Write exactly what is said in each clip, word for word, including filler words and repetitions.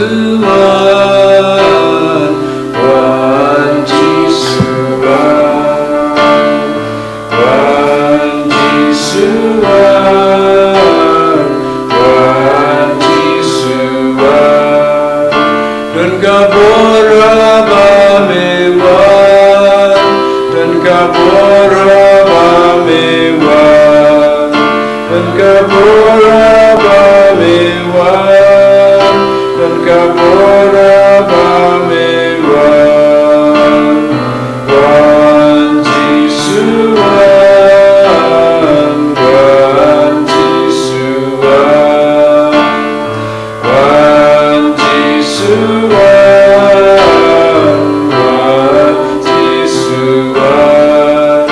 Wan, wan Jisu wan, wan Jisu wan, wan Jisu wan. Don ka bor ba me wan, don ka bor ba me wan, don ka bor ba me wan, don ka bor ba me wan. Wan Jisu wan, wan Jisu wan. Wan Jisu wan, wan Jisu wan.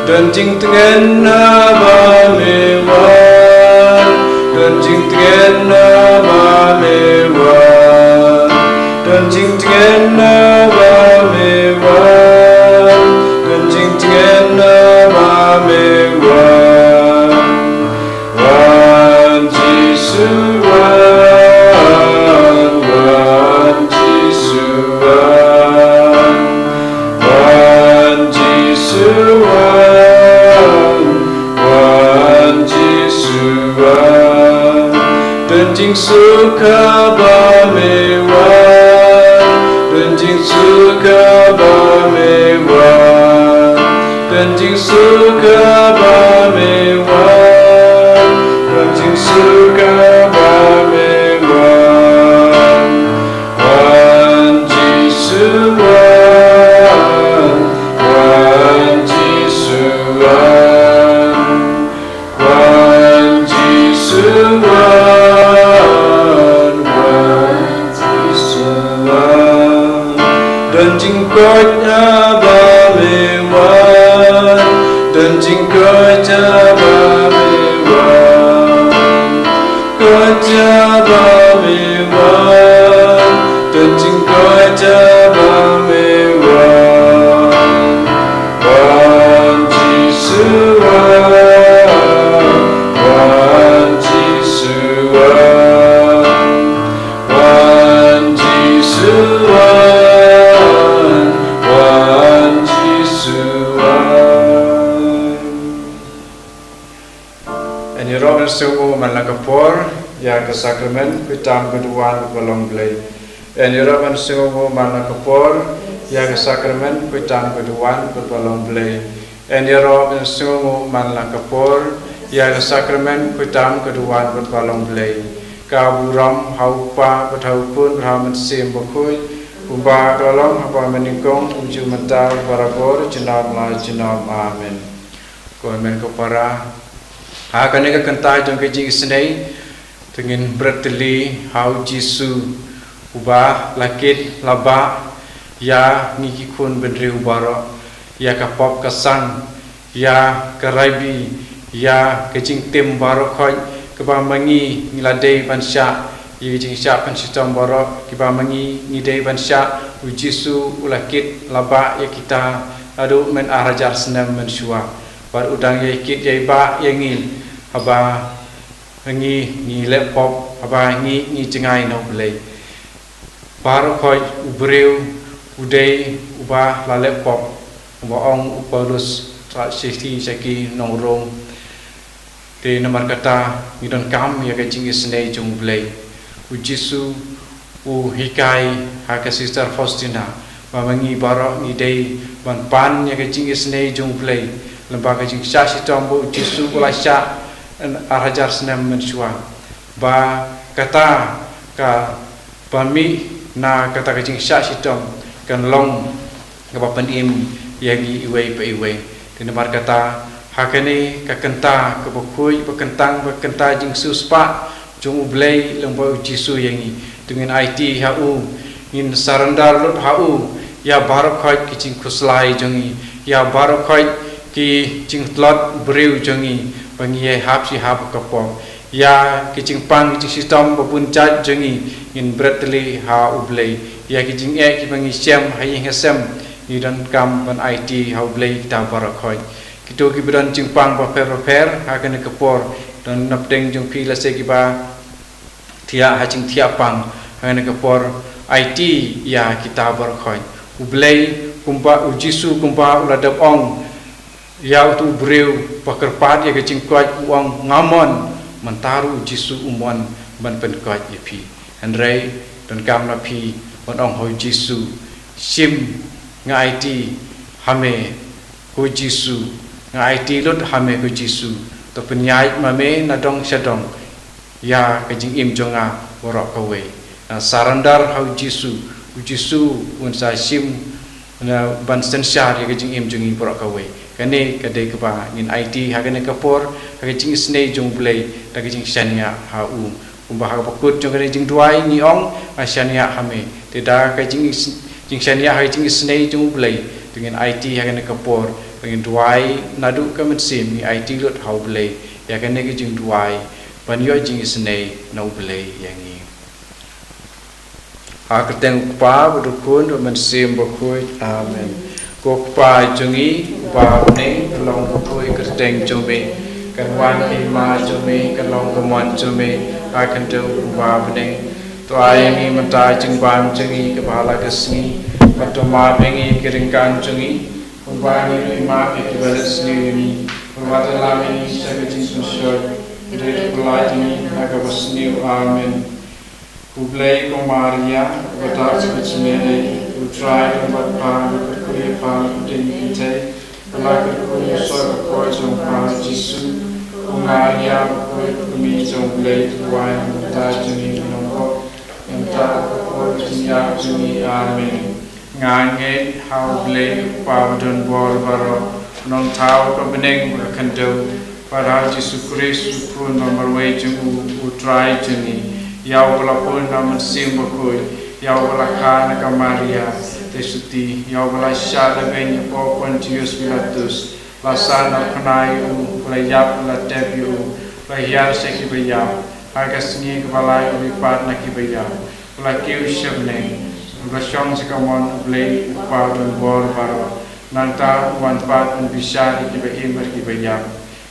Don jingtngen na ba me wan, don jingtngen na ba me wan, don jingtngen na ba me wan, don jingtngen na ba me wan. Wan Jisu wan, wan Jisu wan, wan Jisu wan, wan Jisu wan. Don jingsuk ha ba me wan, don jingsuk ha ba me wan, don jingsuk ha ba me wan, don jingsuk ha ba me wan. Wan Jisu wan, wan Jisu wan, wan Jisu wan, wan Jisu wan. Don jingkoit ha ba me wan, don jingkoit ha ba me wan. Koit ha ba me wan, don jingkoit ha ba me wan. Wan Jisu wan, wan Jisu wan, wan Jisu wan, wan Jisu wan. Yn ïaroh ban sngewnguh man la ka por ïa ka sakramen khuid tam ka duwan bad ka long Blei. Yn ïaroh ban sngewnguh man la ka por ïa ka sakramen khuid tam ka duwan bad ka long Blei. Yn ïaroh ban sngewnguh man la ka por ïa ka sakramen khuid tam ka duwan bad ka long Blei. Ka burom ha u Kpa bad ha u Khun bad ha u Mynsiem Bakhuid, kumba ka la long ha ba mynnyngkong, kumjuh mynta, barabor, junom la junom. Amen. Ko hynmen ko para, ha kane ka kynta jong ka jingisynei, to ngin bret tylli ha u Jisu, uba la kit la bah ïa ngi ki khun bynriew baroh, ïa ka pop ka sang, ïa ka raibi, ïa ka jingtim baroh khoit, kaba ma ngi ngi la dei ban shah ïa ka jingshah pynshitom baroh, kiba ma ngi ngi dei ban shah. U Jisu u la kit la bah ïa kita naduh myn ar hajar snem mynshuwa. Bad u dang ïai kit ïai bah ïa ngi haba ngi ngi leh pop, haba ngi ngi jngai na U Blei. Baroh khoit u briew u dei uba la leh pop, kumba ong u Paulus sha shithi sha ki nong Rom. Te namar kata ngi donkam ïa ka jingisynei jong U Blei. U Jisu u hikai ha ka Sister Faustina ba ma ngi baroh ngi dei ban pan ïa ka jingisynei jong U Blei lyngba ka jingshah shitom ba U Jisu u la shah ar hajar snem mynshuwa. Ba kata ka ban mih na kata ka jingshah shitom kan long kaba pynim ïa ngi iwei pa iwei. Te namar kata, ha kane ka kynta kaba khuid, ba kyntang, ba kynta jingsiewspah jong U Blei lyngba U Jisu ïa ngi, to ngin aiti ha u, ngin surrender lut ha u ïa baroh khoit ki jingkhuslai jong ngi, ïa baroh khoit ki jingtlot briew jong ngi, ba ngi ïai hap shi hap ka pop. Ïa ki jingpang ki jingshitom ba bun jait jong ngi ngin bret tylli ha U Blei. Ïa ki jingeh kiba ngi shem ha ïing ha sem ngi donkam ban aiti ha U Blei kita baroh khoit. Kito kiba don jingpang bapher bapher ha kane ka por, don napdeng jong phi lehse kiba thiah ha jingthiah pang, Ha kane ka por, aiti ïa kita baroh khoit. U Blei kumba, u Jisu kumba u la dep ong ïa utu u briew ba kyrpad ïa ka jingkoit, u ong, "Nga mon." Mynta ruh u Jisu u mon ban pynkoit ïa phi. Hynrei donkam na phi ban ong ha u Jisu, "Shim, nga aiti ha me ko Jisu, nga aiti lut ha me ko Jisu. To pynïaid ma me na dong sha dong ïa ka jingim jong nga baroh kawei." Na surrender ha u Jisu, u Jisu un sa shim na ban synshar ïa ka jingim jong ngi baroh kawei. Kane ka dei kaba ngin aiti ha kane ka por, ha ka jingisynei jong u Blei, da ka jingshaniah ha u. Kumba ha kaba kut jong kane ka jingduwai ngi ong, "Nga shaniah ha me." Te da ka jingis-, jingshaniah ha ka jingisynei jong u Blei, te ngin aiti ha kane ka por, te ngin duwai naduh ka mynsiem, ngi aiti lut ha u Blei ïa kane ka jingduwai ban ïoh jingisynei na u Blei ïa ngi. Ha ka kyrteng u Kpa bad u Khun bad u Mynsiem Bakhuid. Amen. Ko Kpa jong ngi uba ha bneng, ka long bakhuid ka kyrteng jong me. Kan wan ka hima jong me, kan long ka mon jong me ha ka khyndew kumba ha bneng. To ai ïa ngi mynta ka jingbam jong ngi kaba ha la ka sngi. Bad to map ïa ngi ki ryngkang jong ngi, kumba ngi ruh ngi map ïa kiba leh sniew ïa ngi. Bad wat ïalam ïa ngi sha ka jingpynshoi, hynrei to pynlait ïa ngi na kaba sniew. Amen. U Blei, ko Maria, uba dap sha ka jingïadei, u Trai u don bad pha, nga kyrkhu ïa pha, nga kyrkhu ïa pha, nga kyrkhu ïa u soh bakhuid jong pha, u Jisu. Ko Maria bakhuid, ko Kmie jong u Blei, to duwai ïa ngi mynta ka jingim nongpop, mynta bad ha ka por ka jingïap jong ngi. Amen. Nga ngeit ha u Blei, u Kpa badonbor baroh, u nongthaw ka bneng bad ka khyndew, bad ha u Jisu Khrist, u Khun ba marwei jong u, u Trai jong ngi, ïa uba la bun na u Mynsiem Bakhuid, ïa uba la kha na ka Maria, te suti, ïa uba la shah lehbeiñ hapoh Pontius Pilatus, la sahnarphna ïa u, la ïap, la tep ïa u, la hiar sha kiba ïap, ha ka sngi kaba lai u ri pat na kiba ïap, u la kiew sha bneng, u la shong sha kamon u Blei u Kpa badonbor baroh. Nangta un wan pat un bishar ïa kiba im bad kiba ïap.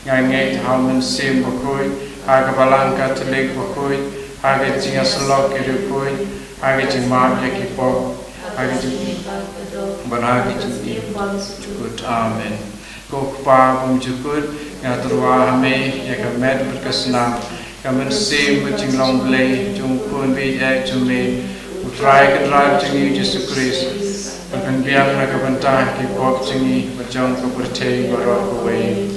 Nga ngeit ha u Mynsiem Bakhuid, ha ka Balang Katholik bakhuid, ha ka jingïasyllok ki riewkhuid, ha ka jingmap ïa ki pop, ha ka jing, bad ha ka jingim jukut. Amen. Ko Kpa bymjukut, nga tyrwa ha me ïa ka met bad ka snam, ka mynsiem bad jinglong Blei jong u Khun ba ïeit jong me, u Trai Kynrad jong ngi u Jisu Khrist, ban pynbiang na ka bynta ki pop jong ngi bad jong ka pyrthei baroh kawei.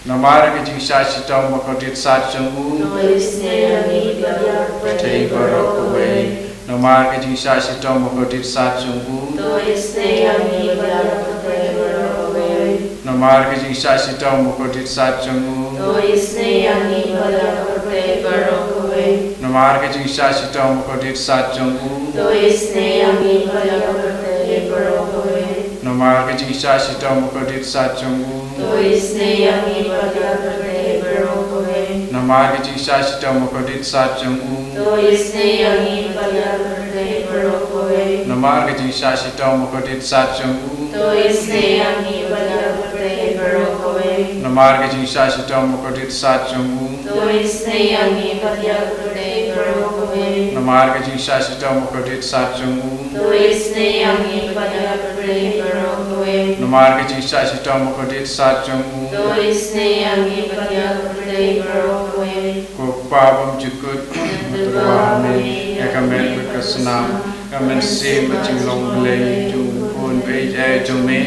Namar ka jingshah shitom bakordit sat jong u, to isynei ïa ngi bad ïa ka pyrthei baroh kawei. Namar ka jingshah shitom bakordit sat jong u, to isynei ïa ngi bad ïa ka pyrthei baroh kawei. Namar ka jingshah shitom bakordit sat jong u, to isynei ïa ngi bad ïa ka pyrthei baroh kawei. Namar ka jingshah shitom bakordit sat jong u, to isynei ïa ngi bad ïa ka pyrthei baroh kawei. Namar ka jingshah shitom bakordit sat jong u, to isynei ïa ngi bad ïa ka pyrthei baroh kawei. Namar ka jingshah shitom bakordit sat jong u, to isynei ïa ngi bad ïa ka pyrthei baroh kawei. Namar ka jingshah shitom bakordit sat jong u, to isynei ïa ngi bad ïa ka pyrthei baroh kawei. Namar ka jingshah shitom bakordit sat jong u, to isynei ïa ngi bad ïa ka pyrthei baroh kawei. Namar ka jingshah shitom bakordit sat jong u, to isynei ïa ngi bad ïa ka pyrthei baroh kawei. Namar ka jingshah shitom bakordit sat jong u, to isynei ïa ngi bad ïa ka pyrthei baroh kawei. Ko Kpa bymjukut, nga tyrwa ha me ïa ka met bad ka snam, ka mynsiem bad jinglong Blei jong u Khun ba ïeit jong me,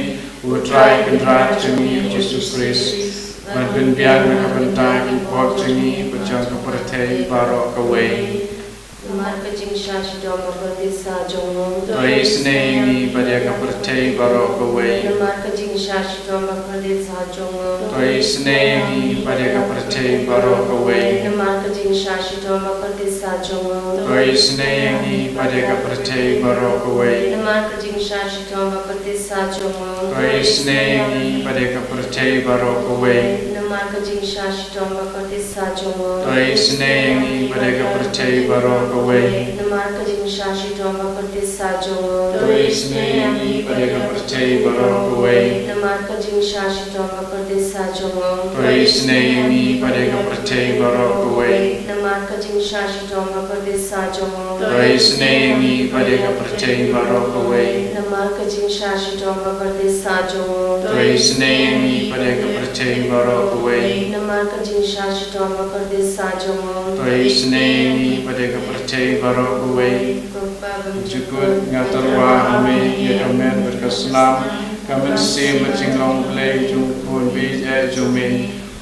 u Trai Kynrad jong ngi u Jisu Khrist, ban pynbiang na ka bynta ki pop jong ngi bad jong ka pyrthei baroh kawei. Namar ka jingshah shitom bakordit sat jong u, to isynei ïa ngi bad ïa ka pyrthei baroh kawei. Namar ka jingshah shitom bakordit sat jong u, to isynei ïa ngi bad ïa ka pyrthei baroh kawei. Namar ka jingshah shitom bakordit sat jong u, to isynei ïa ngi bad ïa ka pyrthei baroh kawei. Namar ka jingshah shitom bakordit sat jong u, to isynei ïa ngi bad ïa ka pyrthei baroh kawei. Namar ka jingshah shitom bakordit sat jong u, to isynei ïa ngi bad ïa ka pyrthei baroh kawei. Namar ka jingshah shitom bakordit sat jong u, to isynei ïa ngi bad ïa ka pyrthei baroh kawei. Namar ka jingshah shitom bakordit sat jong u, to isynei ïa ngi bad ïa ka pyrthei baroh kawei. Namar ka jingshah shitom bakordit sah jong u. To isynei ïa ngi bad ïa ka pyrthei baroh kawei. Namar ka jingshah shitom bakordit sah jong u. To isynei ïa ngi bad ïa ka pyrthei baroh kawei. Namar ka jingshah shitom bakordit sah jong u. To isynei ïa ngi bad ïa ka pyrthei baroh kawei. Ko Pa bymjukut, nga tyrwa ha me ïa ka met bad ka snam, ka mynsiem bad jinglong Blei jong u Khun baieit jong me,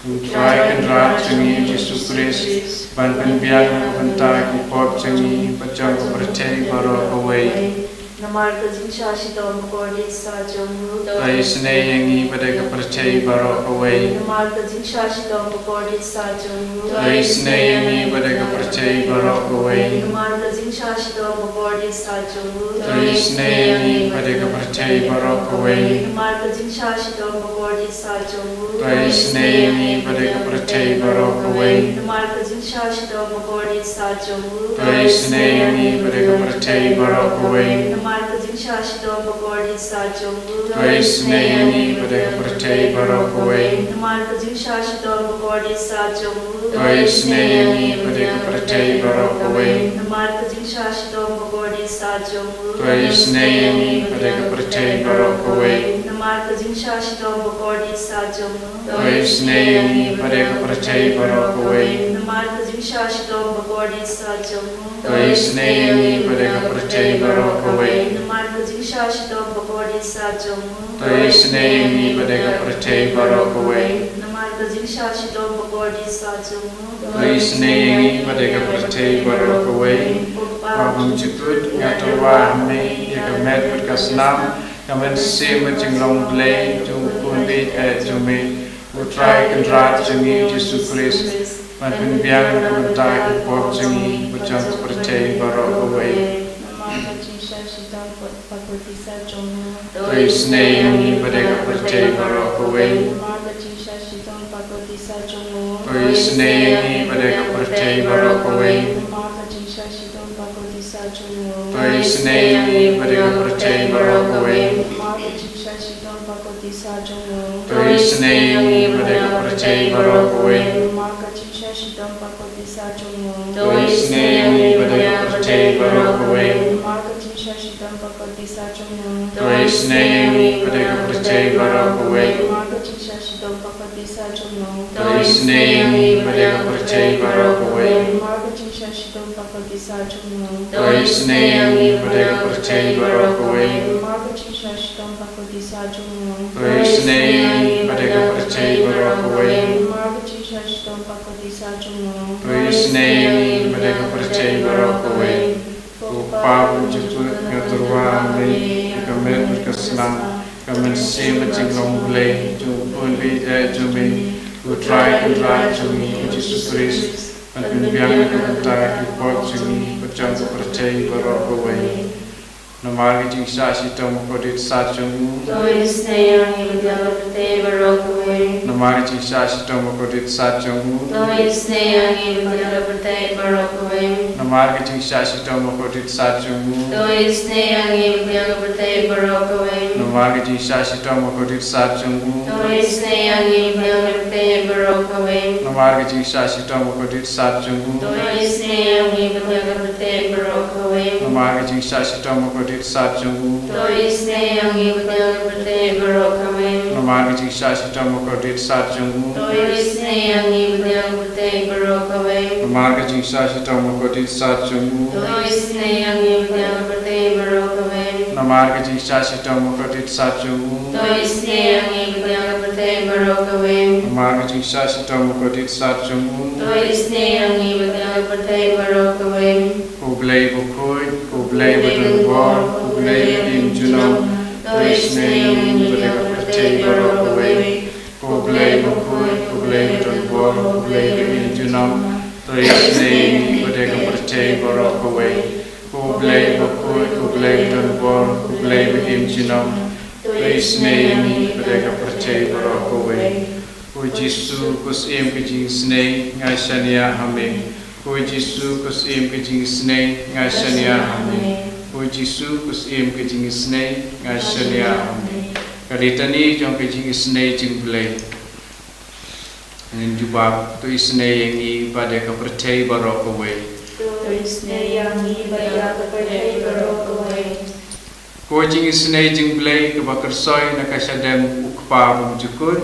U Trai Kynrad jong ngi Jisu Khrist, ban pynbiang na ka bynta ki pop jong ngi bad jong ka pyrthei baroh kawei. Namar ka jingshah shitom bakordit sah jong u. To isynei ïa ngi bad ïa ka pyrthei baroh kawei. Namar ka jingshah shitom bakordit sah jong u. To isynei ïa ngi bad ïa ka pyrthei baroh kawei. Namar ka jingshah shitom bakordit sah jong u. To isynei ïa ngi bad ïa ka pyrthei baroh kawei. Namar ka jingshah shitom bakordit sah jong u. To isynei ïa ngi bad ïa ka pyrthei baroh kawei. Namar ka jingshah shitom bakordit sah jong u. To isynei ïa ngi bad ïa ka pyrthei baroh kawei. Namar ka jingshah shitom bakordit sah jong u. To isynei ïa ngi bad ïa ka pyrthei baroh kawei. Namar ka jingshah shitom bakordit sah jong u. To isynei ïa ngi bad ïa ka pyrthei baroh kawei. Namar ka jingshah shitom bakordit sah jong u. To isynei ïa ngi bad ïa ka pyrthei baroh kawei. Namar ka jingshah shitom bakordit sah jong u. To isynei ïa ngi bad ïa ka pyrthei baroh kawei. Namar ka jingshah shitom bakordit sah jong u. To isynei ïa ngi bad ïa ka pyrthei baroh kawei. Namar ka jingshah shitom bakordit sah jong u. To isynei ïa ngi bad ïa ka pyrthei baroh kawei. Namar ka jingshah shitom bakordit sah jong u. To isynei ïa ngi bad ïa ka pyrthei baroh kawei. Ko Pa bymjukut, nga tyrwa ha me ïa ka met bad ka snam, ka mynsiem bad jinglong Blei jong u Khun baieit jong me, U Trai Kynrad jong ngi Jisu Khrist, ban pynbiang na ka bynta ki pop jong ngi bad jong ka pyrthei baroh kawei. Namar ka jingshah shitom bakordit sah jong u. To isynei ïa ngi bad ïa ka pyrthei baroh kawei. Namar ka jingshah shitom bakordit sah jong u. To isynei ïa ngi bad ïa ka pyrthei baroh kawei. Namar ka jingshah shitom bakordit sah jong u. To isynei ïa ngi bad ïa ka pyrthei baroh kawei. Namar ka jingshah shitom bakordit sah jong u. To isynei ïa ngi bad ïa ka pyrthei baroh kawei. Namar ka jingshah shitom bakordit sah jong u. To isynei ïa ngi bad ïa ka pyrthei baroh kawei. Namar ka jingshah shitom bakordit sah jong u. To isynei ïa ngi bad ïa ka pyrthei baroh kawei. Namar ka jingshah shitom bakordit sah jong u. To isynei ïa ngi bad ïa ka pyrthei baroh kawei. Namar ka jingshah shitom bakordit sah jong u. To isynei ïa ngi bad ïa ka pyrthei baroh kawei. Namar ka jingshah shitom bakordit sah jong u. To isynei ïa ngi bad ïa ka pyrthei baroh kawei. Namar ka jingshah shitom bakordit sah jong u. To isynei ïa ngi bad ïa ka pyrthei baroh kawei. Ko Pa bymjukut, nga tyrwa ha me ïa ka met bad ka snam, ka mynsiem bad jinglong Blei jong u Khun baieit jong me, U Trai Kynrad jong ngi Jisu Khrist, ban pynbiang na ka bynta ki pop jong ngi bad jong ka pyrthei baroh kawei. Namar ka jingshah shitom bakordit sah jong u. To isynei ïa ngi bad ïa ka pyrthei baroh kawei. Namar ka jingshah shitom bakordit sah jong u. To isynei ïa ngi bad ïa ka pyrthei baroh kawei. Namar ka jingshah shitom bakordit sah jong u. To isynei ïa ngi bad ïa ka pyrthei baroh kawei. Namar ka jingshah shitom bakordit sah jong u. To isynei ïa ngi bad ïa ka pyrthei baroh kawei. Namar ka jingshah shitom bakordit sah jong u. To isynei ïa ngi bad ïa ka pyrthei baroh kawei. Namar ka jingshah shitom bakordit sah jong u. To isynei ïa ngi bad ïa ka pyrthei baroh kawei. Namar ka jingshah shitom bakordit sah jong u. To isynei ïa ngi bad ïa ka pyrthei baroh kawei. Namar ka jingshah shitom bakordit sah jong u. To isynei ïa ngi bad ïa ka pyrthei baroh kawei. Namar ka jingshah shitom bakordit sah jong u. To isynei ïa ngi bad ïa ka pyrthei baroh kawei. Namar ka jingshah shitom bakordit sah jong u. To isynei ïa ngi bad ïa ka pyrthei baroh kawei. Ko Blei bakhuid, ko Blei badonbor, ko Blei ba im junom, to isynei ïa ngi bad ïa ka pyrthei baroh kawei. Ko Blei bakhuid, ko Blei badonbor, ko Blei ba im junom, to isynei ïa ngi bad ïa ka pyrthei baroh kawei. Ko Blei bakhuid, ko Blei badonbor, ko Blei ba im junom, to isynei ïa ngi bad ïa ka pyrthei baroh kawei. Ko Jisu, ko Syiem ka jingisynei, nga shaniah ha me. Ko Jisu, ko Syiem ka jingisynei, nga shaniah ha me. Ko Jisu, ko Syiem ka jingisynei, nga shaniah ha me. Ka Litani jong ka jingisynei jong u Blei. Ngin jubab. To isynei ïa ngi bad ïa ka pyrthei baroh kawei. To isynei ïa ngi bad ïa ka pyrthei baroh kawei. Ko jingisynei jingblei kaba kyrsoi na ka shadem U Kpa bymjukut.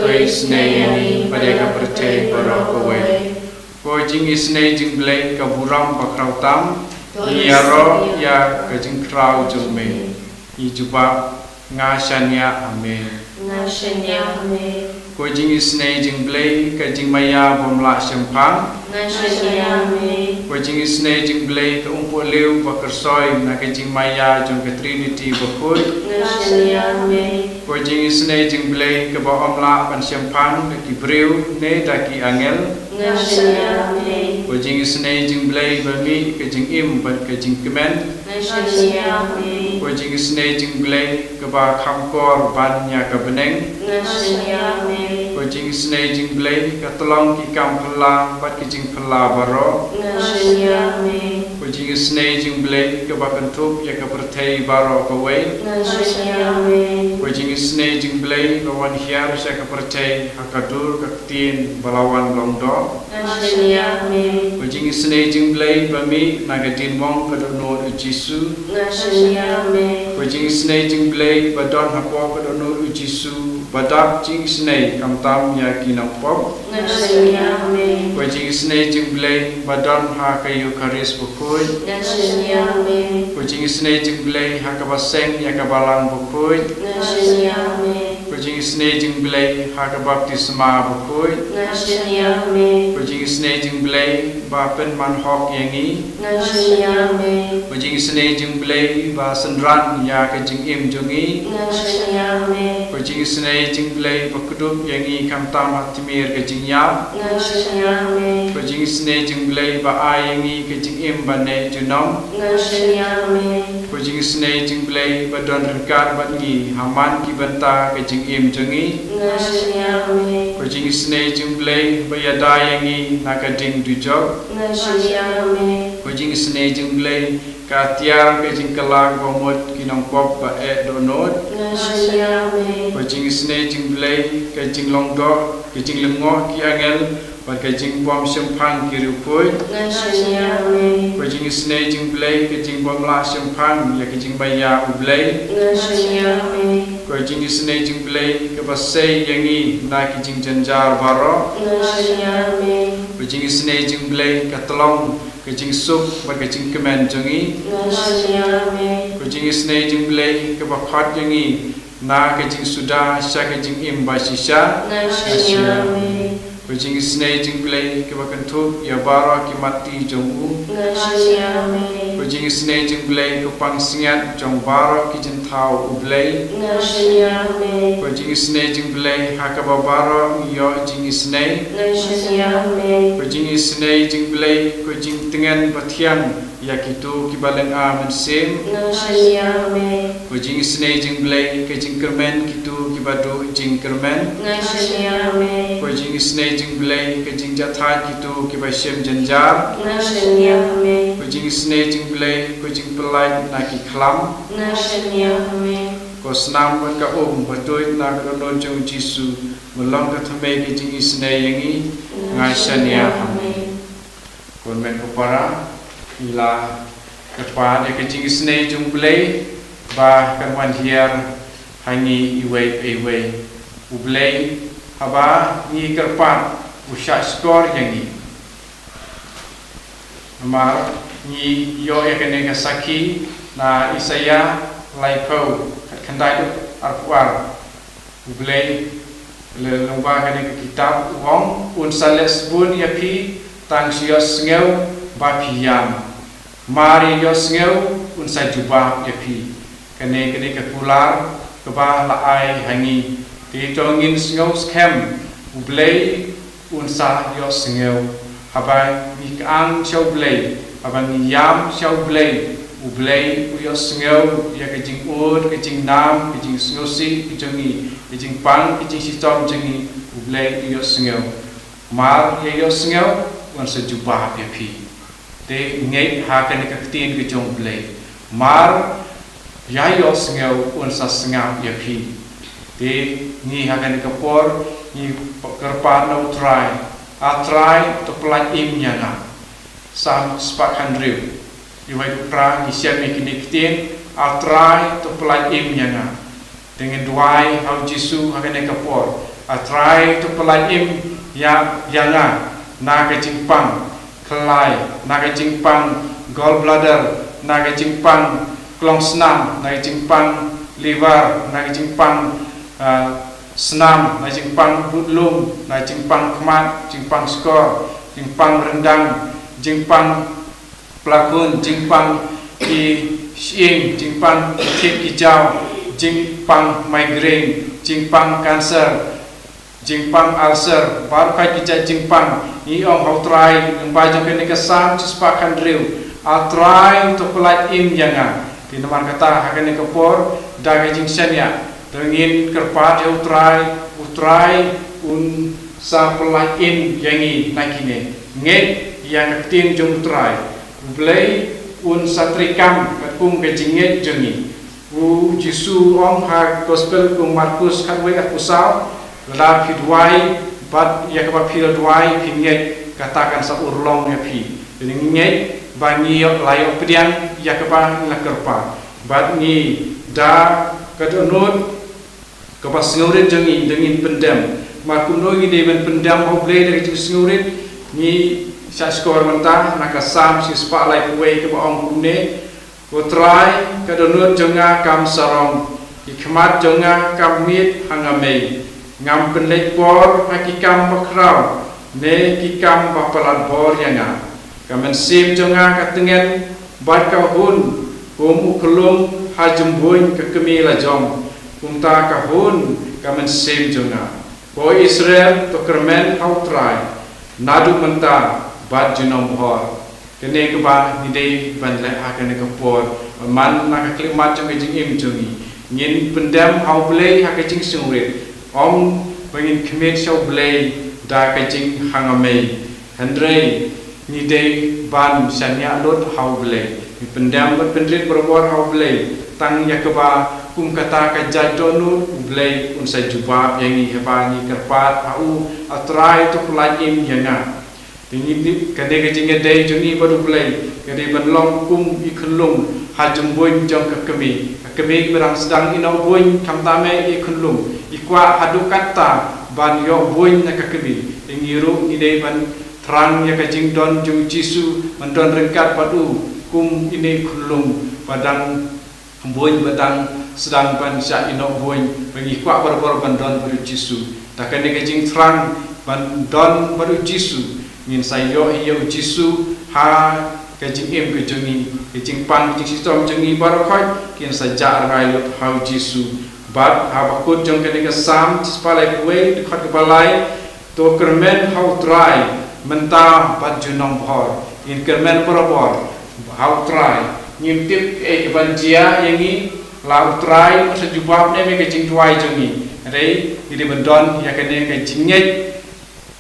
To isynei ïa ngi bad ïa ka pyrthei baroh kawei. Ko jingisynei jingblei ka burom bakhraw tam. Ngi ïaroh ïa ka jingkhraw jong me. Ngi jubab. Nga shaniah ha me. Nga shaniah ha me. Ko jingisynei jingblei ka jingmaïa bym lah shemphang. Nga shaniah ha me. Ko jingisynei jingblei ka umpohliew bakyrsoi na ka jingmaïa jong ka Trinity bakhuid. Nga shaniah ha me. Ko jingisynei jingblei kaba ym lah ban shemphang da ki briew ne da ki angel. Nga shaniah ha me. Ko jingisynei jingblei ba mih ka jingim bad ka jingkmen. Nga shaniah ha me. Ko jingisynei jingblei kaba kham kor ban ïa ka bneng. Nga shaniah ha me. Ko jingisynei jingblei ka tyllong ki kam phylla bad ki jingphylla baroh. Nga shaniah ha me. Ko jingisynei jingblei kaba kynthup ïa ka pyrthei baroh kawei. Nga shaniah ha me. Ko jingisynei jingblei ba wan hiar sha ka pyrthei ha ka dur ka ktien ba la wan long doh. Nga shaniah ha me. Ko jingisynei jingblei ba mih na ka diengphna ka dohnud U Jisu. Nga shaniah ha me. Ko jingisynei jingblei ba don hapoh ka dohnud U Jisu ba dap jingisynei khamtam ïa ki nongpop. Nga shaniah ha me. Ko jingisynei jingblei ba don ha ka Eukharist bakhuid. Nga shaniah ha me. Ko jingisynei jingblei ha kaba seng ïa ka balang bakhuid. Nga shaniah ha me. Ko jingisynei jingblei ha ka baptisma bakhuid. Nga shaniah ha me. Ko jingisynei jingblei ba pynman hok ïa ngi. Nga shaniah ha me. Ko jingisynei jingblei ba synran ïa ka jingim jong ngi. Nga shaniah ha me. Ko jingisynei jingblei ba kdup ïa ngi khamtam ha tmier ka jingïap. Nga shaniah ha me. Ko jingisynei jingblei ba ai ïa ngi ka jingim ba neh junom. Nga shaniah ha me. Ko jingisynei jingblei ba don ryngkat bad ngi ha man ki bynta ka jingim jong ngi. Nga shaniah ha me. Ko jingisynei jingblei ba ïada ïa ngi na ka ding dujok. Nga shaniah ha me. Ko jingisynei jingblei ka tiar ka jingkylla ba mut ki nongpop ba eh dohnud. Nga shaniah ha me. Ko jingisynei jingblei ka jinglong doh ka jinglyngngoh ki angel bad ka jingbym shemphang ki riewkhuid. Nga shaniah ha me. Ko jingisynei jingblei ka jingbym lah shemphang ïa ka jingmaïa U Blei. Nga shaniah ha me. Ko jingisynei jingblei kaba sei ïa ngi na ki jingjynjar baroh. Nga shaniah ha me. Ko jingisynei jingblei ka tyllong ka jingsuk bad ka jingkmen jong ngi. Nga shaniah ha me. Ko jingisynei jingblei kaba khot ïa ngi na ka jingsuda sha ka jingim ba shisha. Nga shaniah ha me. Ko jingisynei jingblei kaba kynthup ïa baroh ki matti jong U. Nga shaniah ha me. Ko jingisynei jingblei ka pansngiat jong baroh ki jingthaw U Blei. Nga shaniah ha me. Ko jingisynei jingblei ha kaba baroh ngi ïoh jingisynei. Nga shaniah ha me. Ko jingisynei jingblei ko jingtngen ba thiang ïa kito kiba lynga mynsiem. Nga shaniah ha me. Ko jingisynei jingblei ka jingkyrmen kito kiba duh jingkyrmen. Nga shaniah ha me. Ko jingisynei jingblei ka jingjahthait kito kiba shem jynjar. Nga shaniah ha me. Ko jingisynei jingblei ko jingpyllait na ki khlam. Nga shaniah ha me. Ko snam bad ka um ba tuid na ka dohnud jong U Jisu, ba long ka thymmei ka jingisynei ïa ngi. Nga shaniah ha me. Ko hynmen ko para, ngi la kyrpad ïa ka jingisynei jong U Blei ba kan wan hiar ha ngi iwei pa iwei. U Blei, haba ngi kyrpad, u shahshkor ïa ngi. Namar ngi ïoh ïa kane ka sakhi na Isaïah laiphew, khatkhyndai haduh arphew ar. U Blei, lyngba kane ka kitab u ong, un sa leh sbun ïa phi tang shu ïohsngew ba phi ïam. Mar ïa ïohsngew un sa jubab ïa phi. Kane, kane ka kular kaba la ai ha ngi. Te to ngin sngew skhem, U Blei un sa ïohsngew. Haba ngi kyang sha U Blei, haba ngi ïam sha U Blei, U Blei u ïohsngew ïa ka jingud, ka jingnam, ka jingsngewsih ka jong ngi, ka jingpang, ka jingshitom jong ngi, U Blei u ïohsngew. Mar ïa ïohsngew un sa jubab ïa phi. Te ngeit ha kane ka ktien ka jong U Blei. Mar ïa ïohsngew un sa sngap ïa phi. Te ngi ha kane ka por Ngi kyrpad na U Trai, A Trai, to pyllait im ïa nga. Salm spah hynriew. Ïa wei u Trai ngi shem ïa kine ki ktien, A Trai, to pyllait im ïa nga. Te ngin duwai ha U Jisu ha kane ka por. A Trai, to pyllait im ïa, ïa nga na ka jingpang khlai, na ka jingpang gallbladder, na ka jingpang klong snam, na ka jingpang liver, na ka jingpang, ah, snam, na ka jingpang budlum, na ka jingpang khmat, jingpang shkor, jingpang ryndang, jingpang plakhun, jingpang ki shyieng, jingpang ki thied ki jaw, jingpang migraine, jingpang cancer, jingpang ulcer, baroh ki jait jingpang. Ngi ong ha U Trai, lyngba jong kane ka Salm shispah hynriew, A Trai, to pyllait im ïa nga. Te namar kata ha kane ka por, da ka jingshaniah, to ngin kyrpad ïa U Trai, U Trai un sa pyllait im ïa ngi na kine. Ngeit ïa ka ktien jong U Trai. U Blei un sa treikam katkum ka jingngeit jong ngi. U Jisu u ong ha Gospel u Markus khatwei arphew saw, lada phi duwai bad ïa kaba phi la duwai phi ngeit, kata kan sa urlong ïa phi. Te ngi ngeit ba ngi ïoh, la ïoh pdiang ïa kaba ngi la kyrpad. Bad ngi da ka dohnud kaba sngewrit jong ngi, dang ngin pyndem. Namar kumno ngi dei ban pyndem ha U Blei da ka jingsngewrit? Ngi shah shkor mynta na ka Salm shispah laiphew wei kaba ong kumne: O Trai, ka dohnud jong nga kam sarong, ki khmat jong nga kam miet ha nga mei. Ngam pynleit por ha ki kam bakhraw, ne ki kam ba palat bor ïa nga. Ka mynsiem jong nga ka tngen bad ka hun, kum u khyllung ha jymbuiñ ka kmie lajong, kumta ka hun ka mynsiem jong nga. Ko Israel, to kyrmen ha U Trai, naduh mynta bad junom bhor. Kane kaba ngi dei ban leh ha kane ka por, man na ka khyllipmat jong ka jingim jong ngi, ngin pyndem ha U Blei ha ka jingsngewrit. Ym ba ngin khmih sha U Blei da ka jinghangamei. Hynrei ngi dei ban shaniah lut ha U Blei. Ngi pyndem bad pynrit barabor ha U Blei. Tang ïa kaba kum kata ka jait dohnud, U Blei un sa jubab ïa ngi haba ngi kyrpad ha U, A Trai, to pyllait im ïa nga. Te ngi dei, kane ka jingïadei jong ngi bad U Blei ka dei ban long kum i khyllung ha jymbuiñ jong ka kmie. Ka kmie kaba dang sdang ïehnoh buiñ, khamtam eh i khyllung, i kwah haduh katta ban ïoh buiñ na ka kmie. Te ngi ruh ngi dei ban thrang ïa ka jingdon jong U Jisu, ban don ryngkat bad U kum ine i khyllung ba dang buiñ, ba dang sdang ban shah ïehnoh buiñ, ba ngi kwah barabor ban don bad U Jisu. Da kane ka jingthrang ban don bad U Jisu, ngin sa ïohi ïa U Jisu ha ka jingim ka jong ngi, ka jingpang, ka jingshitom jong ngi baroh khoit kin sa jah rngai lut ha U Jisu. Bad haba kut jong kane ka Salm shispah laiphew wei, dkhot kaba lai: To kyrmen ha U Trai mynta bad junom bhor. Ngin kyrmen barabor ha U Trai. Ngim tip kaei kaban jia ïa ngi, la U Trai un sa jubab ne em ïa ka jingduwai jong ngi. Hynrei ngi dei ban don ïa kane ka jingngeit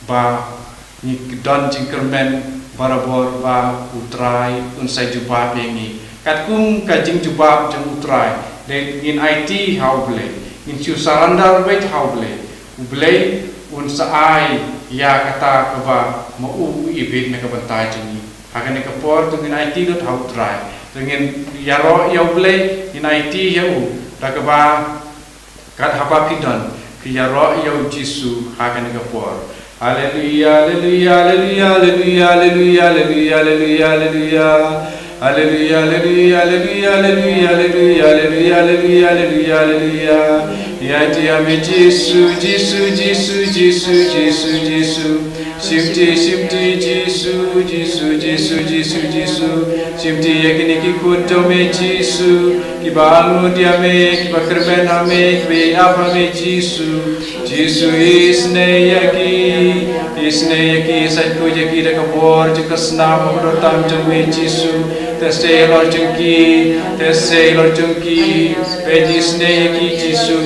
ba ngi don jingkyrmen barabor ba U Trai un sa jubab ïa ngi. Katkum ka jingjubab jong U Trai, dei ngin aiti ha U Blei, ngin shu surrender beit ha U Blei. U Blei un sa ai ïa kata kaba ma U u ibit na ka bynta jong ngi. Ha kane ka por to ngin aiti lut ha U Trai. To ngin ïaroh ïa U Blei, ngin aiti ïa U da kaba, kat haba phi don, phi ïaroh ïa U Jisu ha kane ka por. Haleluia, haleluia, haleluia. Haleluia, haleluia, haleluia, haleluia, haleluia. Haleluia, haleluia, haleluia, haleluia, haleluia, haleluia, haleluia. Ïa ti ïa me Jisu, Jisu, Jisu, Jisu, Jisu, Jisu. Shim ti, shim ti, Jisu, Jisu, Jisu, Jisu, Jisu. Shim ti ïa kine ki khun jong me Jisu, kiba angnud ïa me, kiba kyrmen ha me, kiba ïap ha me Jisu. Jisu isynei ïa ki, isynei ïa ki, sa ïakynduh ïa ki da ka bor jong ka snam ba kordor tam jong me Jisu. Te isynei halor jong ki, te isynei halor jong ki, peit isynei ïa ki Jisu.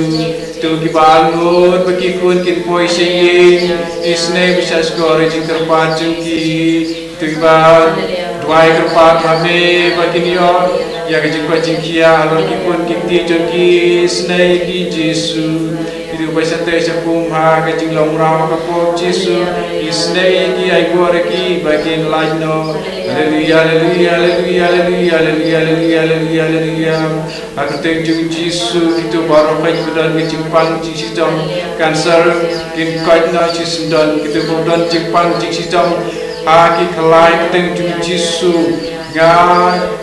To kiba angnud bad ki khun kin poi sha ïing, isynei bad shahshkor ïa ka jingkyrpad jong ki. To kiba duwai kyrpad ha me ba kin ïoh ïa ka jingkoit jingkhiah halor ki khun ki kti jong ki, isynei ïa ki Jisu. Ki Uba shate shapum ha ka jinglong raw ka por Jisu, isnei ki ai bor ki ba kin lait noh. Haleluya, haleluya, haleluya, haleluya, haleluya, haleluya, haleluya, haleluya. Ha ka kyrteng jong Jisu, kito baroh ba don ka jingpang jingshitom, cancer, kin koit noh shi syndon, kito ba don jingpang jingshitom, ha ki khlai ka kyrteng jong Jisu. Nga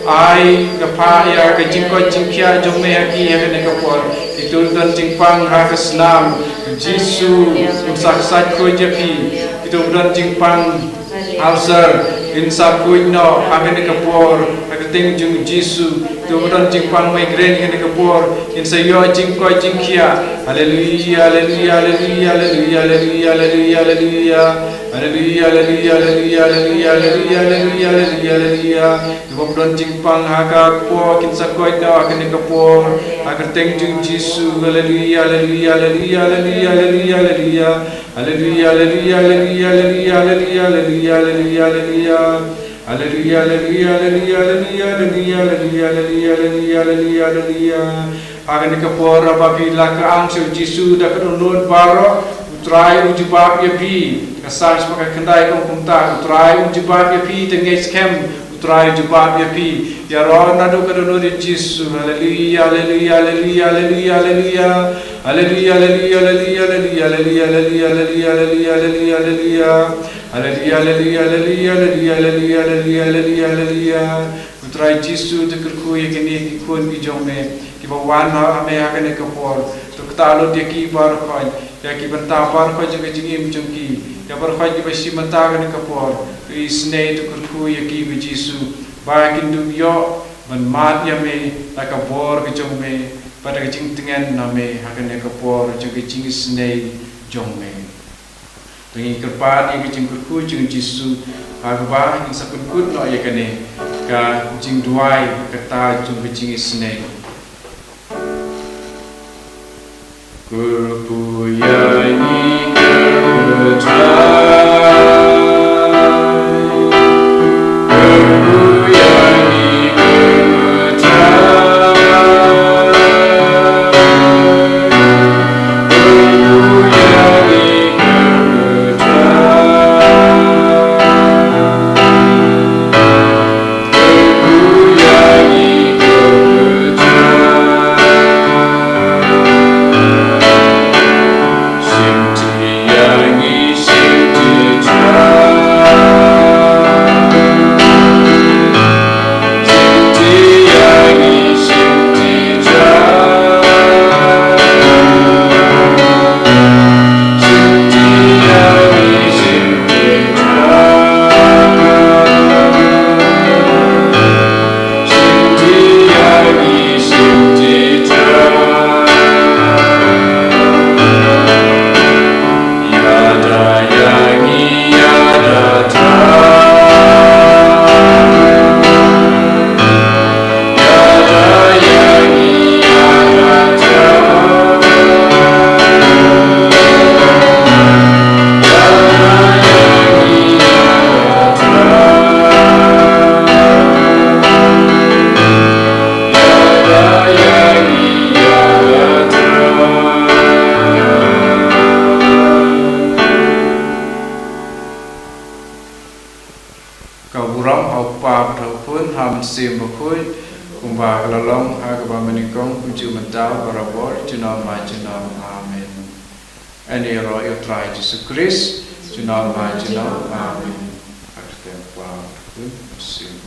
ai, nga phah ïa ka jingkoit jingkhiah jong me ha ki ha kane ka por. Kito don jingpang ha ka snam, Jisu un sa ksaid khuid ïa phi. Kito don jingpang ulcer, in sa khuid noh ha kane ka por, ha ka kyrteng jong Jisu. Kito don jingpang migraine ha kane ka por, in sa ïoh jingkoit jingkhiah. Haleluya, haleluya, haleluya, haleluya, haleluya, haleluya. Haleluya, haleluya, haleluya, haleluya, haleluya, haleluya, haleluya, haleluya. Kiba don jingpang ha ka por kin sa koit noh ha kane ka por, ha ka kyrteng jong Jisu. Haleluya, haleluya, haleluya, haleluya, haleluya, haleluya. Haleluya, haleluya, haleluya, haleluya, haleluya, haleluya, haleluya. Haleluya, haleluya, haleluya, haleluya, haleluya, haleluya, haleluya, haleluya, haleluya, haleluya. Ha kane ka por haba phi la kyrpad ïa u Jisu da ka dohnud baroh, U Trai u jubab ïa phi. Ka Salm spah khyndai ka ong kumta, U Trai u jubab ïa phi, te ngeit skhem, U Trai u jubab ïa phi. Ïaroh naduh ka dohnud ïa u Jisu. Haleluya, haleluya, haleluya, haleluya, haleluya. Haleluya, haleluya, haleluya, haleluya, haleluya, haleluya, haleluya, haleluya, haleluya. Haleluya, haleluya, haleluya, haleluya, haleluya, haleluya, haleluya, haleluya. U Trai Jisu u kyrkhu ïa kine ki khun ki jong me, kiba wan ha me ha kane ka por. To ktah lut ïa ki baroh khoit, ïa ki bynta baroh khoit jong ka jingim jong ki, ïa baroh khoit kiba shim bynta ha kane ka por. To isynei, to kyrkhu ïa ki, ko Jisu, ba kin dup ïoh ban mad ïa me da ka bor ka jong me, bad da ka jingtngen na me ha kane ka por jong ka jingisynei jong me. To ngin kyrpad ïa ka jingkyrkhu jong u Jisu, ha kaba ngin sa pynkut noh ïa kane ka jingduwai kata jong ka jingisynei. Kyrkhu ïa ngi, kyrkhu Trai. Kyrkhu ïa ngi, kyrkhu Trai. Kyrkhu ïa ngi, kyrkhu Trai. Ka burom ha u Kpa bad ha u Khun, ha u Mynsiem Bakhuid, kumba ka la long ha kaba mynnyngkong, kumjuh mynta, barabor, junom la junom. Amen. Ani ïaroh ïa u Trai Jisu Khrist, junom la junom. Amen. Ha ka kyrteng u Kpa bad u Khun, Mynsiem